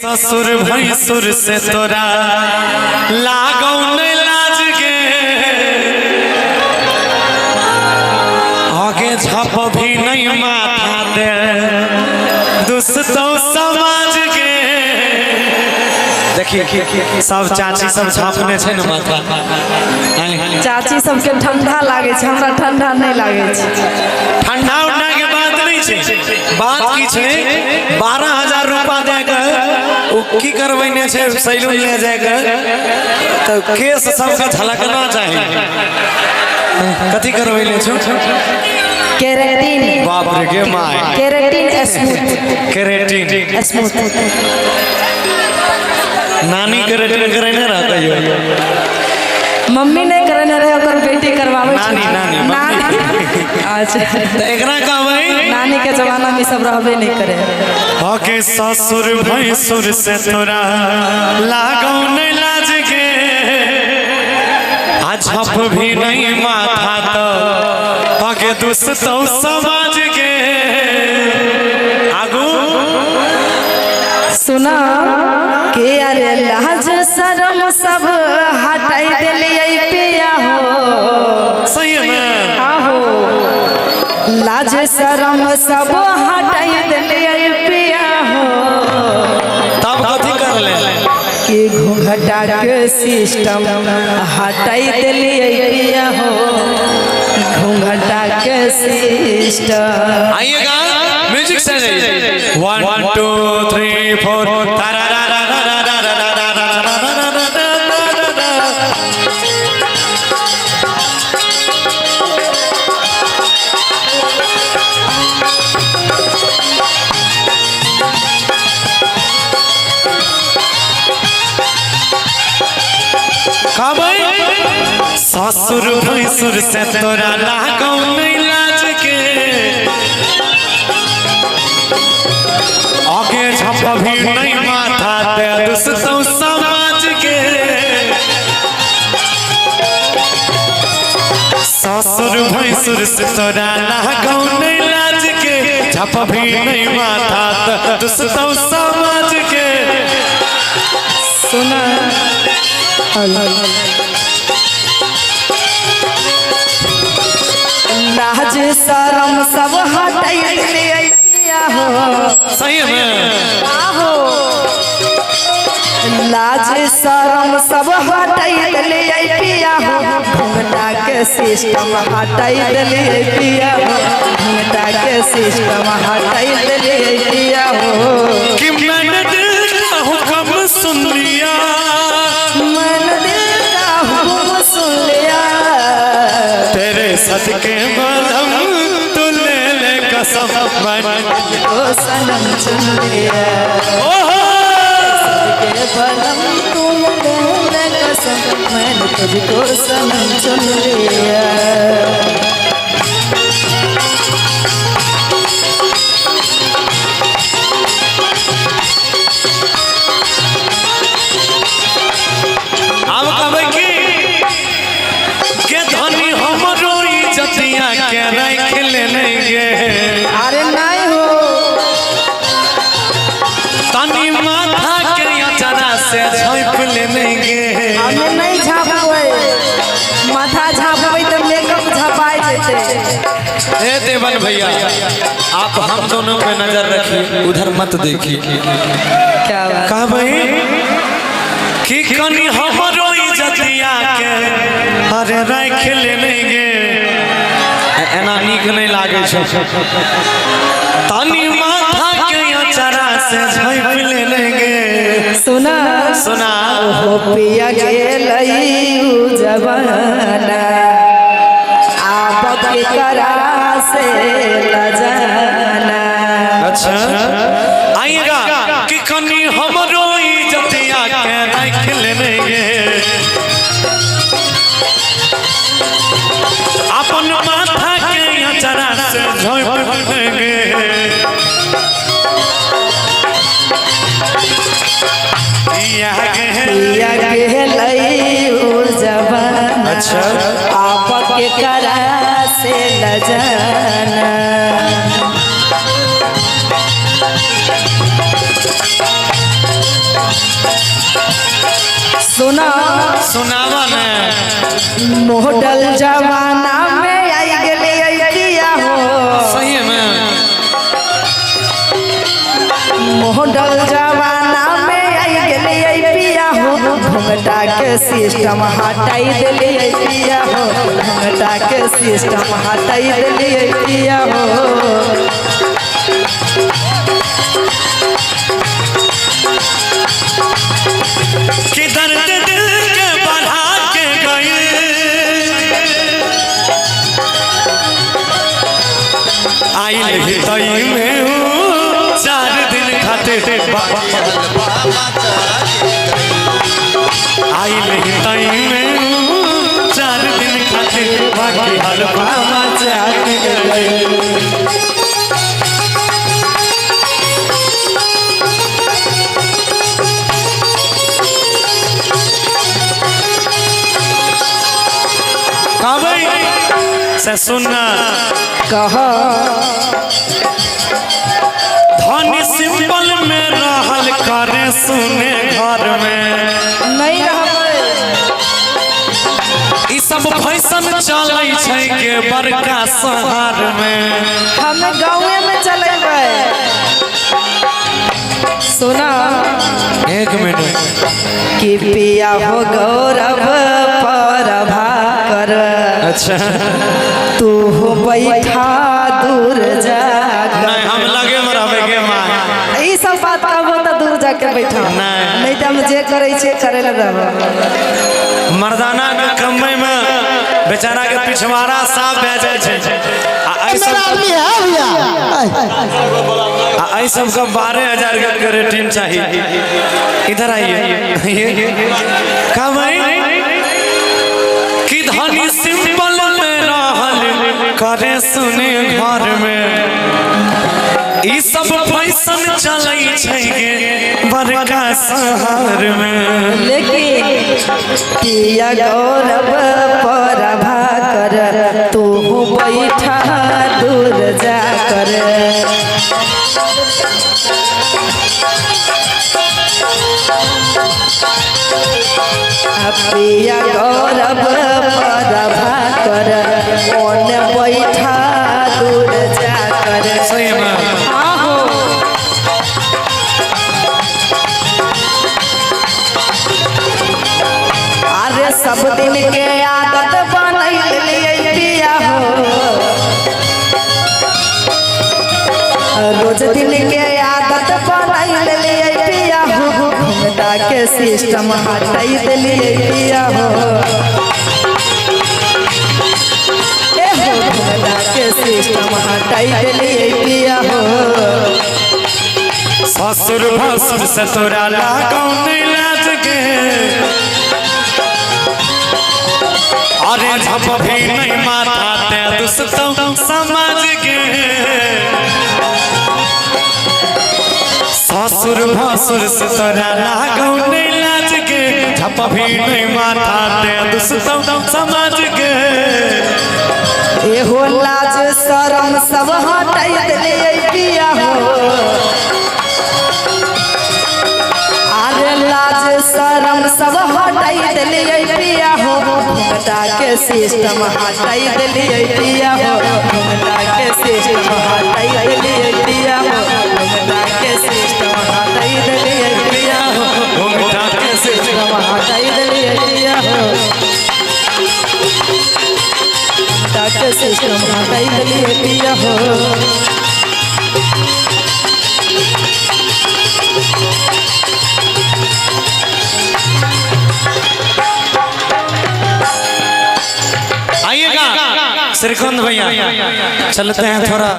ससुर भैंसुर से तोरा लागौ नहीं लाज गे, आगे झप भी नहीं माथा दे दुस्तो समाज के। देखिए सब चाची सब झाँपने छै ने माथा। चाची सबके ठंडा लागे छै, हमरा ठंडा नहीं लागे छै। ठंडा उंडा के बात नहीं छै, बात की छै 12,000 रुपा दे के उ की करबैने छै सैलून ले जाय के, तो केस सबके झलकना चाही। कथी करबैने छौ? केरेटिन। बाप रे गे my. Keratin smooth. Keratin smooth. नानी केरेटिन करेने रहता यो। मम्मी नहीं करेने रहे, ओकर बेटी करवावे छै। नानी, नानी, मम्मी। अच्छा। तो एकरा कहबै नानी के जमाना में सब रहबे नहीं करे। आगे ससुर भैंसुर से तोरा लागौ नहीं लाज गे, आ झप भी नहीं माथा तो आगे दुस्तो समाज के। आगू सुना के अरे लाज शरम सब हटाई देलियै पिया हो। सही है ना? आहो लाज शरम सब हटाई देलियै पिया हो। तब कथी कर ले के घूंघटा के सिस्टम हटाई देलियै पिया हो, घूंघटा के सिस्टम। आइएगा म्यूजिक से जाइए। 1 2 3 4 तारा रा रा रा रा रा रा रा रा रा रा रा रा रा। ससुर भैंसुर से तोरा लागौ नहीं लाज के, आगे झप भी नहीं माथा दे दुस्तो समाज के। ससुर भैंसुर से तोरा लागौ नहीं लाज के, झप भी नहीं माथा दे दुस्तो समाज के। सुना लाज शरम सब हटाई देलियै पिया हो। सही है। आहो लाज शरम सब हटाई देलियै पिया हो, घूंघटा के सिस्टम हटाई देलियै पिया हो, घूंघटा के सिस्टम हटाई देलियै पिया हो। कि मैंने दिल का हुक्म सुन लिया, मैंने दिल का हुक्म सुन लिया, तेरे सदके मलहम तू ले ले कसम मैंने तो सनम चुन लिया। ओहो सदके बलम तू ले ले कसम मैंने तुझको सनम चुन लिया। अब कहबै की के धनी हमरो इज्जतिया के राख लेने गे। अरे नहीं हो तनी माथा के अचरा से झाँप लेने गे। हमें नहीं झाँपबै, माथा झाँपबै तो मेकअप झपाई जेतै। हे देवन भैया आप हम दोनों पे नजर रखिए, उधर मत देखिए। क्या बात कहबै कि कनी हमरो इज्जतिया के अरे राख लेने गे। एना नीक नहीं लागे छै। तनी माथा के अचरा से झाँप लेने गे। सुना सुना हो पिया गेलै उ जमाना, आप के करा से लजाना। अच्छा आइएगा कि कनी हमरो इज्जतिया के राख लेने गे, अपन माथा के अचरा से झाँप लेने गे। पिया गेलै उ जमाना, अच्छा आप के करा से लजाना। सुना। सुनावा ने। मॉडल जमाना में आई गेलियै पिया हो। सही है में। मॉडल जमाना में आई गेलियै पिया हो, घूंघटा के सिस्टम हटाई देलियै पिया हो, घूंघटा के सिस्टम हटाई देलियै पिया हो। कि दर्द दिल के बढ़ा के गए, आइल ही तई में हूँ 4 दिन खातिर, आइल ही तई में हूँ 4 दिन खातिर, बाकी हलवा मचा के गए। से सुनना कह। धनी सिंपल में रहल करे सुने घर में नहीं रहबै। ई सब फैशन चलै छै के बड़का शहर में, हम गाँवे में चलेबै। सुना। एक मिनट। कि पिया हो गौरव प्रभाकर, अच्छा तू हो बैठा दूर जाकर। नहीं हम लगे में रहबै के मां, ई सब बात कहबो तो दूर जाके बैठा, नहीं तो हम जे करै छियै करे लए देबो। मर्दाना के कमबै में बेचारा के पिछवाड़ा साफ भए जाइ छै। आ एहि सब आदमी है भैया, आ एहि सबके 12,000 के क्रेटिन चाहिए। इधर आइए। कमई कि धनी सिंपल में रहल करे सुने घर में, ई सब फैशन चलै छै गे बड़का शहर में। लेकिन पिया गौरव प्रभाकर, तू बैठा दूर जाकर। पिया गौरव प्रभाकर, ओने बैठा दूर जाकर। सही में। आहो। अरे सब दिन के आदत बनैलियै पिया हो, रोज दिन के आदत बनैलियै पिया हो, घूंघटा के सिस्टम हटाई देलियै पिया हो, ए हो घूंघटा के सिस्टम हटाई देलियै पिया हो। ससुर भसुर से तोरा लागौ नहीं लाज गे, अरे झप भी नहीं माथा ते दुसतौ समाज के। ससुर भसुर से तोरा लागौ नहीं लाज गे, झप भी नहीं माथा ते दुसतौ समाज के। एहो लाज शरम सब हटाई देलियै पिया हो, अरे लाज शरम सब हटाई देलियै पिया हो, घूंघटा के सिस्टम हटाई देलियै पिया हो, घूंघटा के सिस्टम हटाई देलियै पिया हो, घूंघटा के सिस्टम हटाई देलियै पिया हो, घूंघटा के सिस्टम हटाई देलियै पिया हो, घूंघटा के सिस्टम हटाई देलियै पिया हो। आइएगा श्रीकांत भैया, चलते हैं थोड़ा।